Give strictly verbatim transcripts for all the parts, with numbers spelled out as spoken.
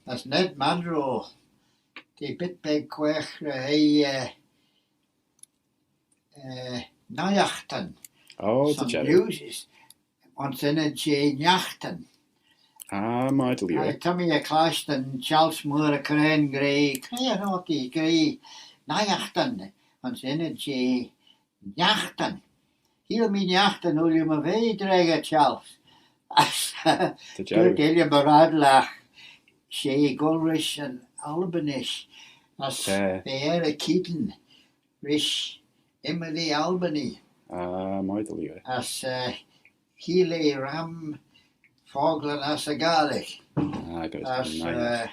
As Ned Munro, t'eh bit beg quaagh ry-hoi, eh, eh, naiaghtyn. Oh, dy jarroo. Ayns ynnyd jeh niaghtyn. Ah, my dear. Aye, ta mee er clashtyn Charles Moore y Craane gra, cre yn oyr t'eh gra, naiaghtyn. Ayns ynnyd jeh niaghtyn. Cheayll mee niaghtyn ooilley my ve, dreggyr Charles. As, eh, dooyrt Illiam Bradley, she goll rish yn Albin ish. As v'eh er y keayn rish Imlee Albinee. Ah, my dear. As, eh, cheayll eh ram focklyn ass y Gàidhlig. Ah, good. As, eh,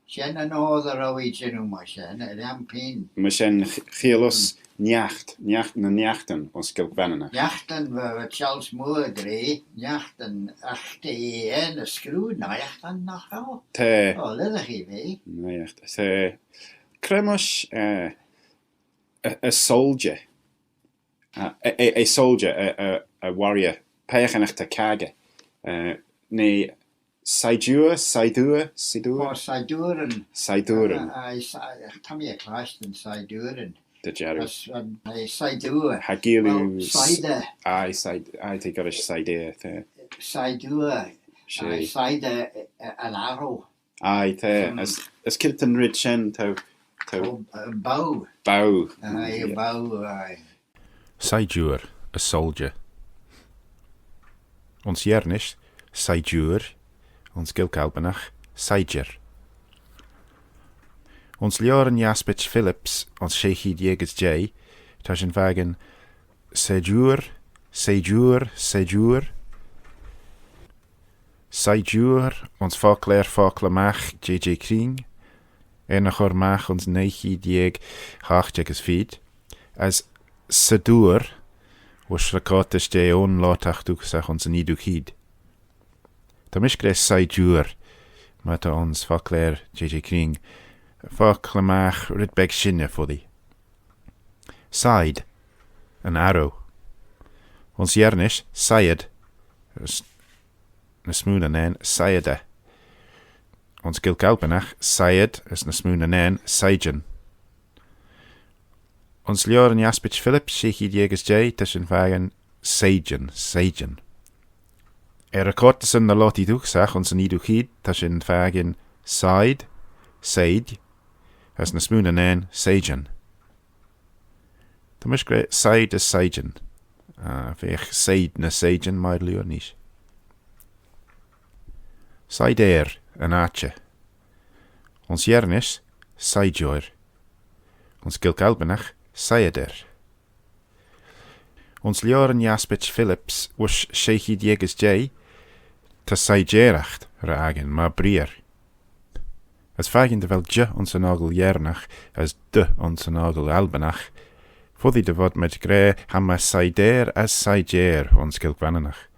shen yn oyr dy row ee jannoo myr shen, er lhiam pene. Myr shen ch-, cheayll uss niaght, niaght, ny niaghtyn ayns Gaelg Vanninagh. Niaghtyn va, va Charles Moore gra, niaghtyn, agh t'eh er ny screeu naiaghtyn, nagh row? Ta. Oh, lhisagh eh ve. Naiaghtyn. Ta. Cre mysh, eh, a, a soldier? A, a, a, a soldier, a, a, a warrior, peiagh ennagh ta caggey. Eh, nee sidoor, sidoor, sidoor? Oh, sidooryn. Sidooryn. Ah, aye, si-, ta mee er clashtyn sidooryn. Dy jarroo. As, um, eh, sidoor. Cha geayll oo... Well, s-, cider. Aye, cid-, aye, t'eh gollrish cider, ta. Sidoor. She. Aye, cider, eh, an arrow. Aye, ta. Mm. As, as cre ta'n red shen, t'ou, t'ou... Oh, uh, bow. Bow. Aye, yeah. Bow, aye. Sidoor, a soldier. Ayns Yernish, sidoor, ayns Gaelg Albinagh, saijer. Ayns lioaryn Yaspit Phillips, ayns shey cheead yeig as jeih, ta shin fakin, saidoor, saidoor, saidoor. Saidoor, ayns fockleyr fockley magh J J Kneen, er ny chur magh ayns nuy cheead yeig hoght jeig as feed, as sidoor, voish recortys jeh un loayrtagh dooghyssagh ayns yn eeadoo cheead. Ta mish gra saidoor, myr ta ayns fockleyr J J Kneen, fockley magh red beg shinney foddee. Side, an arrow. Ayns Yernish, side, as ny smoo na nane, side. Ayns Gaelg Albinagh, side, as ny smoo na nane, sideyn. Ayns lioaryn Yaspit Phillips, shey cheead yeig as jeih, ta shin fakin, saideyn, saideyn. Er recortyssyn ny loayrtee dooghyssagh ayns yn eeadoo cheead, ta shin fakin, side, said, as ny smoo na nane, saideyn. Ta mish gra side as saideyn. Ah, veagh side ny saideyn mie lhieur neesht. Sideeyr, an archer. Ayns Yernish, sideoir. Ayns Gaelg Albinagh, saiadyr. Ayns lioaryn Yaspit Phillips, voish shey cheead yeig as jeih, ta saideiraght ry-akin myr breear. As fakin dy vel J ayns yn 'ockle Yernagh as D ayns yn 'ockle Albinagh, foddee dy vod mayd gra cha myr sideeyr as sideoir ayns Gaelg Vanninagh.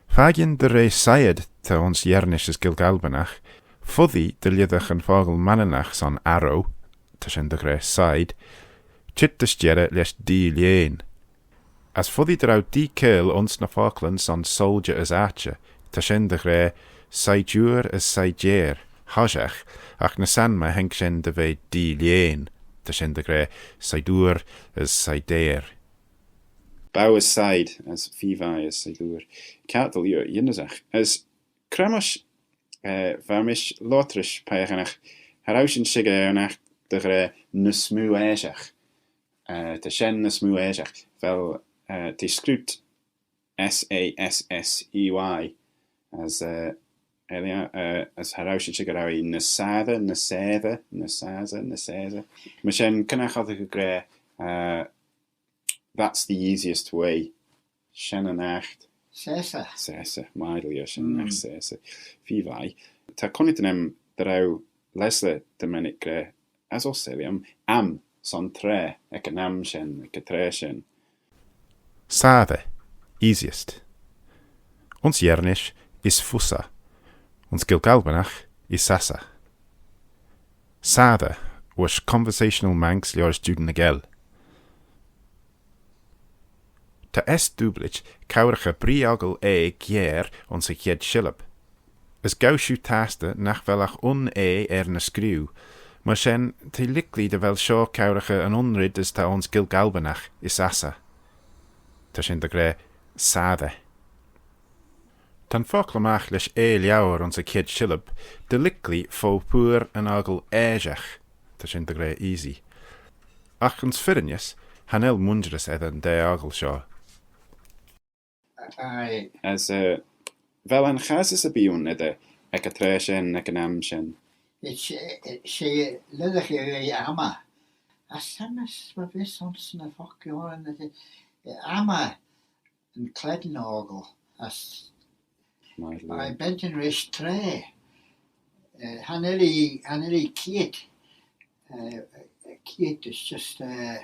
Fakin dy re side ta ayns Yernish as Gaelg Albinagh, foddee dy lhisagh yn fockle Manninagh son arrow, ta shin dy ghra side, çheet dys jerrey lesh deeliane. As foddee dy row deeagheyl ayns ny focklyn son soldier as archer, ta shin dy ghra sidoor as sideeyr, hoshiaght, agh ny s'anmey haink shin dy ve deeliane, ta shin dy ghra sidoor as sideeyr. Bow as side, as feer vie as sidoor. Kiart dy liooar, yindyssagh. As cre mysh, eh, va mish loayrt rish peiagh ennagh, cha row shin shickyr ennagh dy ghra ny smoo aashagh. Eh, ta shen ny smoo aashagh. Vel, eh, t'eh scruit S A S S E Y. As, eh, eh, eh, as cha row shin shickyr, row eh ny sassey, ny sassey, ny sassey, ny sassey. Myr shen, cre'n aght oddagh oo gra, eh, that's the easiest way. Shen yn aght. Sassey. Sassey. Mie lhieur, shen yn aght sassey. Feer vie. Ta cooinaghtyn aym dy row Leslie dy mennick gra, as uss er lhiam, am, son traa, ec yn am shen, ec y traa shen. Sassey, easiest. Ayns Yernish, is fussey. Ayns Gaelg Albinagh, is sassey. Sassey, voish Conversational Manx liorish Juan Nagel. Ta S doobilt cowraghey bree-ockle A giare ayns y chied shillab. As gow shiu tastey nagh vel agh un A er ny screeu, myr shen t'eh licklee dy vel shoh cowraghey yn un red as ta ayns Gaelg Albinagh, as assey. Ta shin dy ghra sassey. Ta'n fockley magh lesh A liauyr ayns y chied shillab, dy licklee fo pooar yn 'ockle aashagh, ta shin dy ghra easy. Agh ayns firrinys, cha nel mooinjerys eddyr yn daa 'ockle shoh. Aye. As, eh, vel anchassys erbee ayn eddyr ec y traa shen, ec yn amm shen? She, she lhisagh eh ammey. As ta mish my vees ayns ny fockleyr, eh, ammey yn clane 'ockle, as, aye, bentyn rish traa. Eh, cha nel ee, cha nel ee keayrt. Eh, keayrt is just, eh,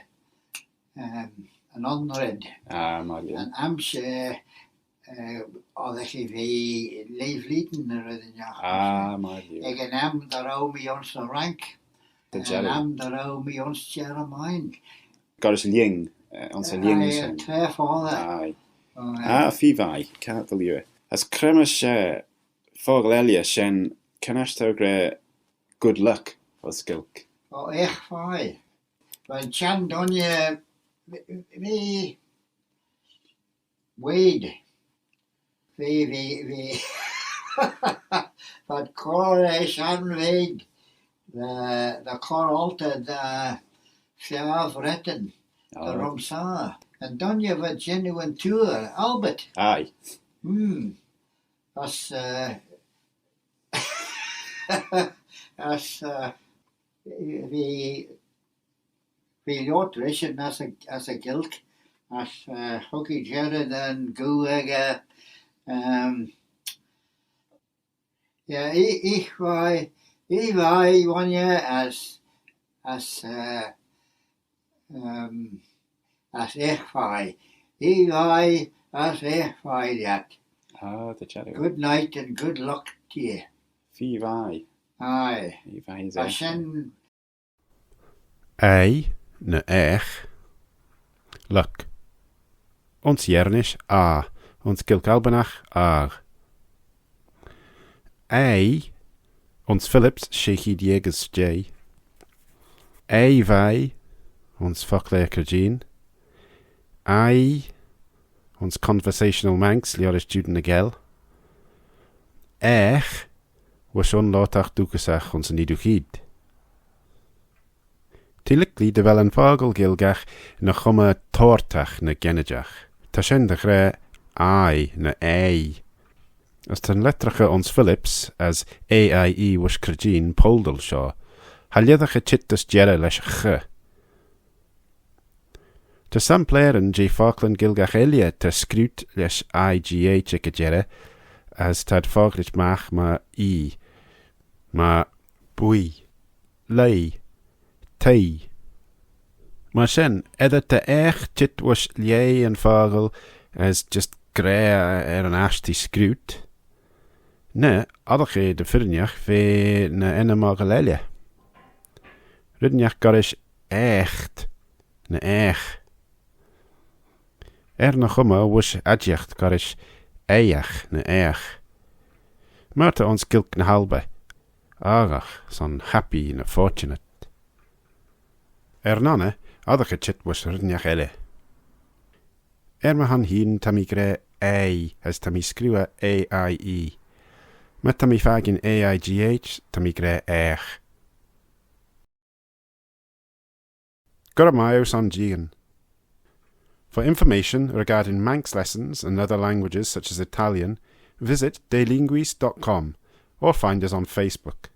um, yn un red. Ah, my lord. Yn amm shen, eh, oddagh eh ve leigh vlein ny reddyn. Ah, my lord. Ec yn amm dy row mee ayns y Rank. Dy jarroo. Yn amm dy row mee ayns German. Gollrish lhing, eh, ayns y lhing shen. Traa foddey. Aye. Oh, aye. Ah, feer vie, kiart dy liooar. As cre mysh, eh, fockle elley shen, cre'n aght t'ou gra good luck ayns Gaelg? O, eagh vie. Well, çhenn dooinney, eh, ve, ve, Wade. V'eh, v'eh, v'eh. V'ad cur, eh, shenn veg dy, dy chur oltey dy Feer Vretyn dy Rhumsaa. Yn dooinney v'ad jannoo yn tour, Albert. Aye. Hmm. As, eh, as, eh, v'eh, v'eh loayrt rish yn, as y, as y Ghaelg, as, eh, hug eh jerrey da'n ghoo echey, eh, um, yeah, e-, eagh vie, eagh vie, ghooinney, as, as, eh, um, as eagh vie. Eagh vie, as eagh vie lhiat. Ah, dy jarroo. Good night and good luck to you. Feer vie. Aye. Eagh vie as eagh vie. As shen Aye, ny aagh. Luck. Ayns Yernish, ah. Ayns Gaelg Albinagh, agh. Aye, ayns Phillips, shey cheead yeig as jeih. Aye vie, ayns Fockleyr Cregeen. Aye, ayns Conversational Manx, liorish Juan Nicol. Aagh, voish un loayrtagh dooghyssagh ayns yn eaddagh cheead. T'eh licklee dy vel yn fockle Gaelgagh ny chummey toayrtagh na genitagh. Ta shen dy ghra aye ny aagh. As ta'n lettraghey ayns Phillips as A I E voish Cregeen poaldyl shoh. Cha lhisagh eh çheet as jerrey lesh ch. Ta sampleyr jeh focklyn Gaelgagh elley ta scruit lesh I G H ec y jerrey, as t'ad focklit magh myr ee, myr bwee, leih, t'ee. Myr shen, edyr ta aagh çheet voish lheh yn fockle as just gra er yn ashtee scruit, ny oddagh eh dy firrinagh ve ny ennym-ockle elley. Red ennagh gollrish aaght ny aagh. Er ny chummey voish aijeeaght gollrish eaghagh ny aagh. Myr ta ayns Gaelg ny h-Albey, aghagh son happy ny fortunate. Er nonney, oddagh eh çheet voish red ennagh elley. Er my hon hene ta mee gra aye as ta mee screeu eh A I E. My ta mee fakin A I G H, ta mee gra aagh. Gura mie eu son jeeaghyn. For information regarding Manx lessons and other languages such as Italian, visit delinguis dot com or find us on Facebook.